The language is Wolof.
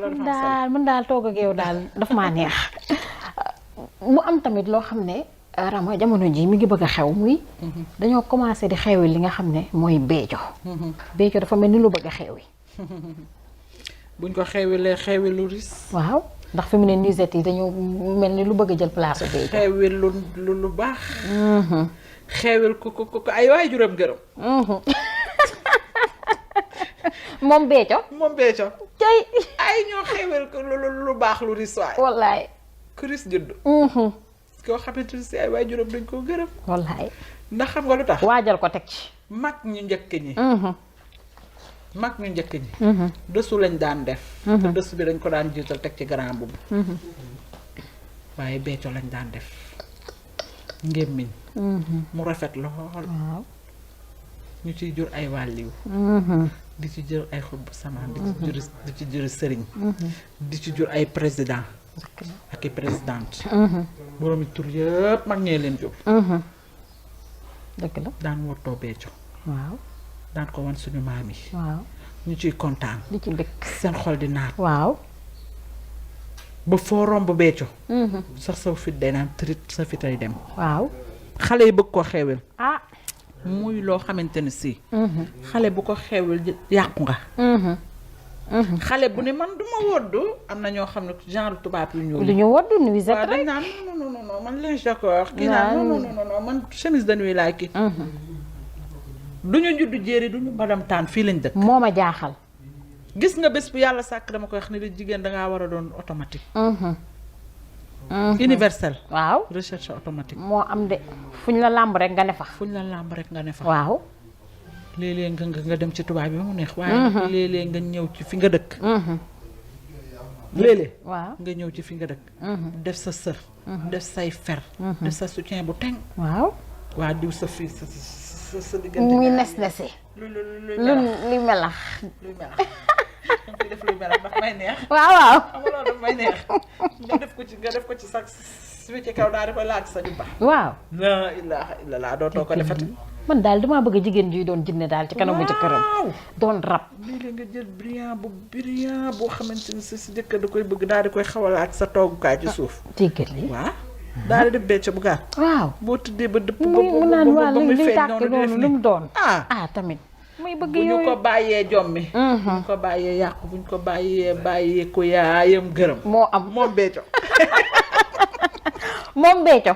man daal toog ak yow daal dafa maa neex. mu am tamit loo xam ne Rama jamono ji mi ngi bëgg a xew muy. dañoo commencé di xewi li nga xam ne mooy beejo. beejo dafa mel ni lu bëgg a xewi. buñ ko xewilee xewi lu ris. waaw ndax fi mu ne nuisette yi dañoo mel ni lu bëgg a jël place beejo. xewi lu baax. xewil ko ay waay juróom gërëm. moom beeco. tey ay ñoo xewil ko lu baax lu ris waay. wallaay. ku ris judd. koo xamante ni si ay waay juróom dañ koo gërëm. wallaay. ndax xam nga lu tax. waajal ko teg ci. mag ñu njëkk ñi. dësu lañ daan def. te dësu bi dañ ko daan jiital teg ci grand boobu. waaye beeco lañ daan def. ngémmiñ. mu rafet lool. waaw. ñu ciy jur ay wàlliw. di ci jur ay xub samaan. di ci jur sëriñ. di ci jur ay président. ak i présidente. boroomi tur yëpp mag ñee leen jur. dëgg la. daan wottoo beeco. waaw. daan ko wan suñu maam yi. waaw. ñu ciy kontaan. di ci bëgg. seen xol di naat. waaw. ba foo romb beeco. sax sa fit day naan trit sa fit ay dem. waaw. xale yi bëgg ko xewel. ah. muy loo xamante ne si. xale bu ko xewel yàqu nga. xale bu ne man duma woddu am na ñoo xam ne genre tubaab yu ñuul. lu ñu woddu nuisette waaw dañ rek. naan non man linge de corps. kii naan non man chemise de nuit laa kii. duñu juddu jéeri duñu badam taan fii lañ dëkk. moo ma jaaxal. gis nga bés bu yàlla sàkk dama koy wax ne la jigéen dangaa war a doon automatique. universel. waaw. recherche automatique. moo am de fuñ la làmb rek nga ne fa. fuñ la làmb rek nga ne fa. waaw. léeg-léeg nga dem ci tubaab bi ba mu neex. waaye léeg-léeg nga ñëw ci fi nga dëkk. léeg-léeg waaw. nga ñëw ci fi nga dëkk. def sa sër. def say fer. def sa soutien bu teng. waaw. waa diw sa fii sa diggante. muy nes nesi. luy melax. luy melax. nga def luy melax ndax may neex. waaw waaw. xam nga loolu daf may neex. nga def ko ci sax su ci kaw daal di koy laaj sa jubba. waaw. la ilaha illallah dootoo ko defati. man daal damaa bëgg jigéen juy doon jinne daal ci kanamu jëkkëram. doon rab. léeg-léeg nga jël brillant boo xamante ni si jëkkër da koy bëgg daal di koy xawalaat sa toogukaay ci suuf. jéggal li. waaw daal di def becc bu gaaw. waaw. boo tëddee ba dëpp mu naan waa ba muy li feeñ tàkk noonu noonu lu mu doon. ah tamit. muy bëgg bu ñu yooyu. ko bàyyee jommi. bu ñu ko bàyyee yàqu bu ñu ko bàyyee ko yaayam gërëm. moo am moom becco. moom Béthio.